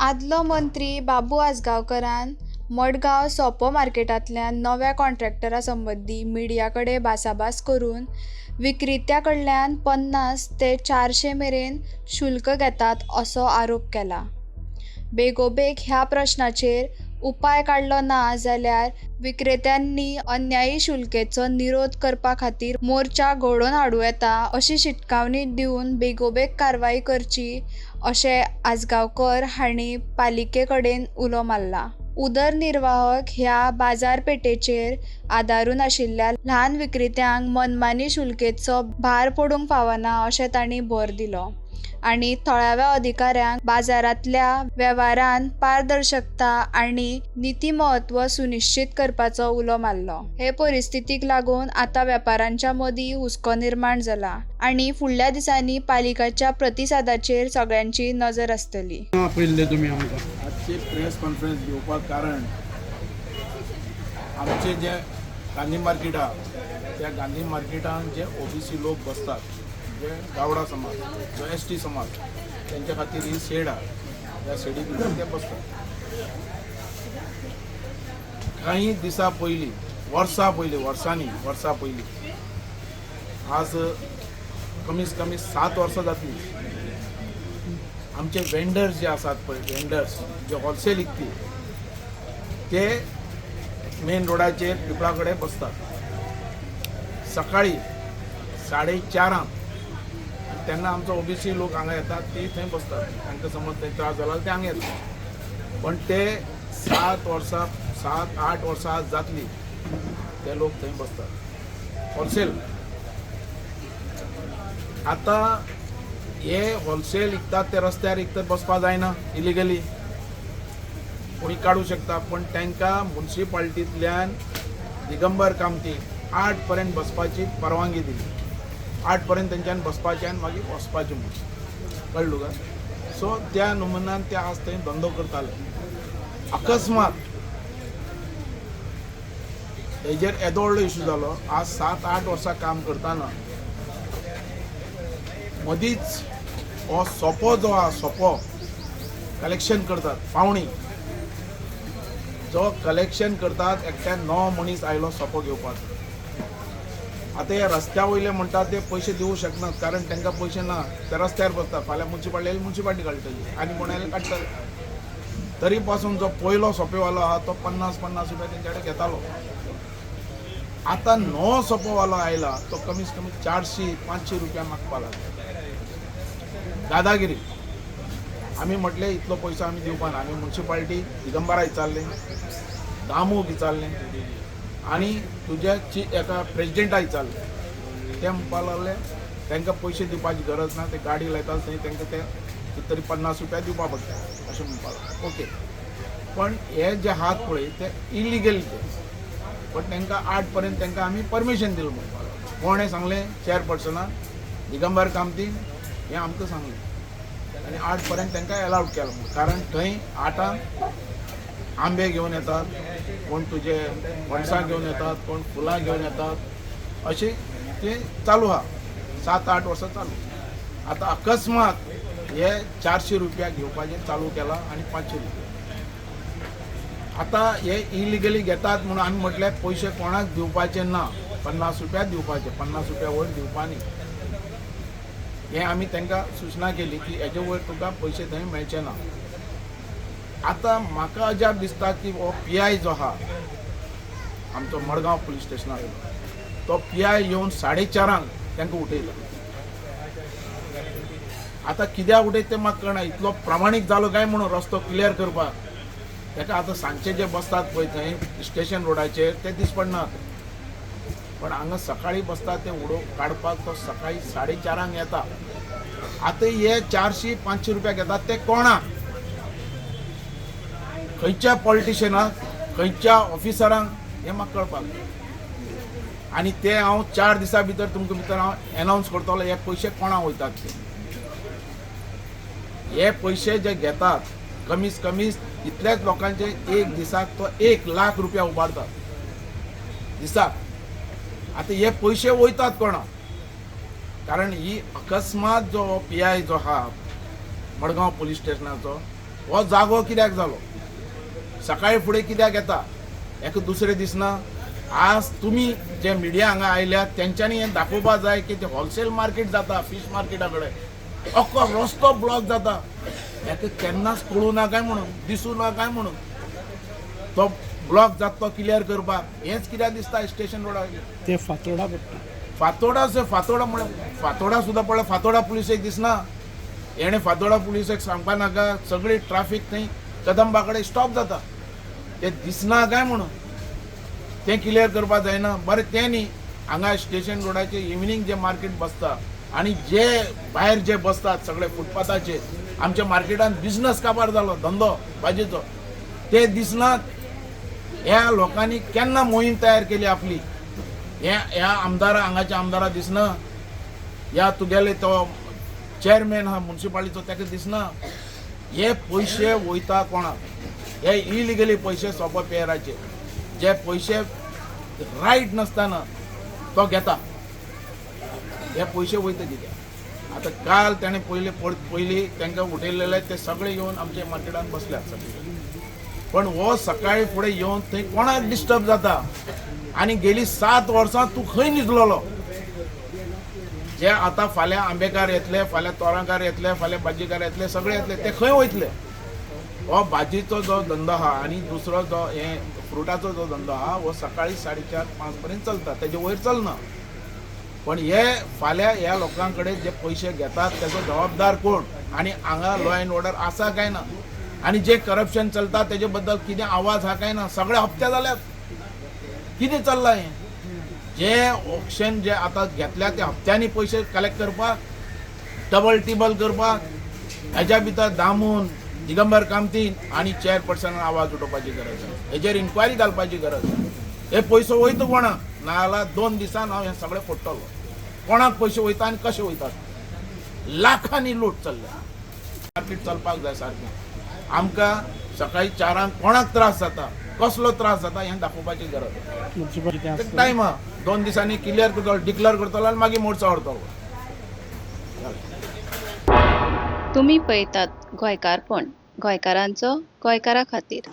आदलो मंत्री बाबू आजगांवकरान मडगांव सोपो मार्केटांतल्यान नव्या कॉन्ट्रॅक्टरा संबंदी मिडिया कडेन भासाभास करून विक्रेत्या कडल्यान 50 ते 400 मेरेन शुल्क घेतात असो आरोप केला. बेगोबेग ह्या प्रश्नाचेर उपाय काडलो ना जाल्यार विक्रेत्यांनी अन्यायी शुल्केचो निरोध करपा खातीर मोर्चा घडोवन हाडूं येता अशी शिटकावणी दिवन बेगोबेग कारवाय करची अशें आजगांवकर हांणी पालिके कडेन उलो मारला. उदरनिर्वाहक ह्या बाजारपेठेचेर आदारून आशिल्ल्या ल्हान विक्रेत्यांक मनमानी शुल्केचो भार पडूंक फावना अशें तांणी भर दिलो आनी थळाव्या अधिकाऱ्यांक बाजारांतल्या वेव्हारांत पारदर्शकता आनी नितीमत्व सुनिश्चीत करपाचो उलो मारलो. हे परिस्थितीक लागून आतां वेपाऱ्यांच्या मदीं हुस्को निर्माण जाला आनी फुडल्या दिसांनी पालिकेच्या प्रतिसादाचेर सगळ्यांची नजर आसतली. आपयल्ले तुमी आमकां? आजची प्रेस कॉन्फरन्स घेवपाक कारण आमचे जे गांधी मार्केट आहा त्या गांधी मार्केटान जे ओबीसी लोक बसतात, जे गावडा समाज, जो एस टी समाज, तेंच्या खातीर ही शेड आहा. त्या शेडी भितर ते बसतात. काही दिसां पयलीं, वर्सां पयलीं, वर्सांनी वर्सां पयलीं, आज कमीत कमी 7 वर्सां जातली, आमचे वेंडर्स जे आसात पळय, वेंडर्स जे होलसेल विकती ते मेन रोडाचेर पिपळा कडेन बसतात सकाळी 4:30. तेन्ना आमचो ओबीसी लोक हांगा येतात, ती थंय बसतात. तांकां समज थंय त्रास जाला ते हांगा येतात. पण ते 7 वर्सां, 7-8 वर्सां जातली ते लोक थंय बसतात होलसेल. आतां हे होलसेल विकतात ते रस्त्यार विकतात, बसपा जायना इलिगली, कोणी काडूं शकता. पण तांकां मुन्सिपाल्टींतल्यान दिगंबर कामती 8 पर्यंत बसपाची परवानगी दिली. 8 पर्यंत तेंच्यान बसपाचें आनी मागीर वचपाचें म्हूण, कळ्ळें तुका? सो त्या नमुन्यान ते आज थंय धंदो करताले. अकस्मात हेजेर येदो व्हडलो इशू जालो. आज 7-8 वर्सां काम करतना मदींच हो सोपो जो आहा, सोपो कलेक्शन करतात, पावणी जो कलेक्शन करतात, एकट्यान 9 मनीस आयलो सोपो घेवपाक. आतां हे रस्त्या वयले म्हणटात ते पयशे दिवूं शकनात, कारण तांकां पयशे ना. ते रस्त्यार बसतात. फाल्यां मुन्सिपाल्टी मुन्सिपाल्टी काडटली आनी कोण आयल्यार काडटले. तरी पासून जो पयलो सोपेवालो आहा तो 50-50 रुपया तेंच्या कडेन घेतालो. आतां 9 सोपोवालो आयला तो कमीत कमी 400-500 रुपया मागपा लागलो. दादागिरी. आमी म्हटलें इतलो पयसो आमी दिवपा ना. आमी मुन्सिपाल्टी दिगंबरा विचारलें, दामूक विचारलें आनी तुज्या एका प्रेजिडेंटा विचारलें. ते म्हणपाक लागले तांकां पयशे दिवपाची गरज ना, ते गाडी लायता थंय तांकां ते कितें तरी 50 रुपया दिवपा पडटा अशें म्हणपाक लागले. ओके, पण हे जे आहात पळय ते इलिगल ते, पण तांकां 8 पर्यंत तांकां आमी परमिशन दिलां म्हणपाक लागले. कोणें सांगलें? चेअरपर्सनान दिगंबर कामतीन हें आमकां सांगलें आनी 8 पर्यंत तांकां एलावड केलां म्हूण. कारण थंय 8 आंबे घेवन येतात, कोण तुजे फणसां घेवन येतात, कोण फुलां घेवन येतात, अशें तें चालू आहा 7-8 वर्सां चालू. आतां अकस्मात हे 400 रुपया घेवपाचें चालू केलां आनी 500 रुपया. आतां हे इलिगली घेतात म्हणून आमी म्हटलें पयशे कोणाक दिवपाचे ना, 50 रुपया दिवपाचे, 50 रुपया वयर दिवपा न्ही. हें आमी तांकां सुचना केली की हेजे वयर तुका पयशे थंय मेळचे ना. आतां म्हाका अजाप दिसता की हो पी I जो आहा आमचो मडगांव पुलीस स्टेशनार, तो पी I येवन 4:30 तांकां उठयता. आतां कित्याक उठयता तें म्हाका कळना. इतलो प्रामाणीक जालो काय म्हणून रस्तो क्लियर करपाक ताका. आतां सांजचे जे बसतात पळय थंय स्टेशन रोडाचेर ते दीस पडनात, पण हांगा सकाळी बसतात ते उडोव काडपाक तो सकाळी 4:30 येता. आतां हे 400-500 रुपया घेतात ते कोणाक? खंयच्या पॉलिटिशियनाक, खंयच्या ऑफिसरांक, हें म्हाका कळपाक जाय. आनी ते हांव 4 दिसां भितर तुमकां भितर हांव एनावन्स करतलो हे पयशे कोणाक वयतात ते. हे पयशे जे घेतात कमीत कमी इतल्याच लोकांचे एक दिसाक तो 1 लाख रुपया उबारतात दिसाक. आतां हे पयशे वयतात कोणाक? कारण ही अकस्मात जो पी I जो आहा मडगांव पुलीस स्टेशनाचो हो जागो कित्याक जालो? सकाळी फुडें कित्याक येता एका दुसरें दिसना? आज तुमी जे मिडिया हांगा आयल्यात तेंच्यांनी हें दाखोवपा जाय की ते होलसेल मार्केट जाता, फीश मार्केटा कडेन अख्खो रस्तो ब्लॉक जाता. हेका केन्नाच कळूं ना काय म्हणून, दिसूं ना काय म्हणून तो ब्लॉक जाता तो क्लियर करपाक हेंच कित्याक दिसता स्टेशन रोडार? ते फातोडा पडटा. फातोडा, फातोडा म्हळ्यार फातोडा सुद्दां पळय, फातोडा पुलिसेक दिसना. हेणें फातोडा पुलिसेक सांगपा नाका, सगळी ट्राफीक थंय कदंबा कडेन स्टॉप जाता. ते दिसना काय म्हणून तें क्लियर करपाक जायना? बरें, तें न्ही, हांगा स्टेशन रोडाचेर इवनींग जे मार्केट बसता आनी जे भायर जे बसतात सगळे फुटपाथाचेर, आमच्या मार्केटान बिजनस काबार जालो, धंदो भाजयेचो, ते दिसनात. ह्या लोकांनी केन्ना मोहीम तयार केली आपली? ह्या ह्या आमदारा, हांगाच्या आमदारा दिसना, ह्या तुगेले तो चेअरमॅन आहा मुन्सिपालिटीचो ताका दिसना. हे पयशे वयता कोणाक? हे इलिगली पयशे सोपो पेयराचे जे पयशे रायट नासतना तो घेता, हे पयशे वयता कित्याक? आतां काल ताणें पयले पयलीं तांकां उठयलेले ते सगळे येवन आमच्या मार्केटान बसल्यात सगळे. पण हो सकाळी फुडें येवन थंय कोणाक डिस्टर्ब जाता? आनी गेली 7 वर्सां तूं खंय न्हिदलेलो? जे आतां फाल्यां आंबेकार येतले, फाल्यां तोरांकार येतले, फाल्यां भाजीकार येतले, सगळे येतले, ते खंय वयतले? हो भाजीचो जो धंदो आहा आनी दुसरो जो हे फ्रुटाचो जो धंदो आहा हो सकाळी 4:30-5 पर्यंत चलता, तेजे वयर चलना. पण हे फाल्यां ह्या लोकां कडेन जे पयशे घेतात तेजो जबाबदार कोण? आनी हांगा लॉ एंड ऑर्डर आसा काय ना? आनी जे करप्शन चलता तेजे बद्दल कितें आवाज आहा काय ना? सगळे हप्ते जाल्यात, कितें चल्लां हें? जे ऑक्शन जे आतां घेतल्या ते हप्त्यांनी पयशे कलेक्ट करपाक, डबल टिबल करपाक, हेज्या भितर दामून दिगंबर कामतीन आनी चेअरपर्सनान आवाज उठोवपाची गरज आसा. हेजेर इन्क्वायरी घालपाची गरज आसा. हे पयसो वयता कोणाक? नाजाल्यार 2 दिसान हांव हें सगळें फोडटलो. कोणाक पयशे वयता आनी कशे वयतात? लाखांनी लूट चल्ल्या. मार्केट चलपाक जाय सारकें. आमकां सकाळी 4 कोणाक त्रास जाता, कसलो त्रास जाता हें दाखोवपाची गरज आसा. मुन्सिपालिटी आसता. टायम आहा, 2 दिसांनी क्लियर करतलो, डिक्लेअर करतलो आनी मागीर मोर्चा व्हरतलो. तुमी पळयतात गोंयकारपण, गोंयकारांचो गोंयकारा खातीर.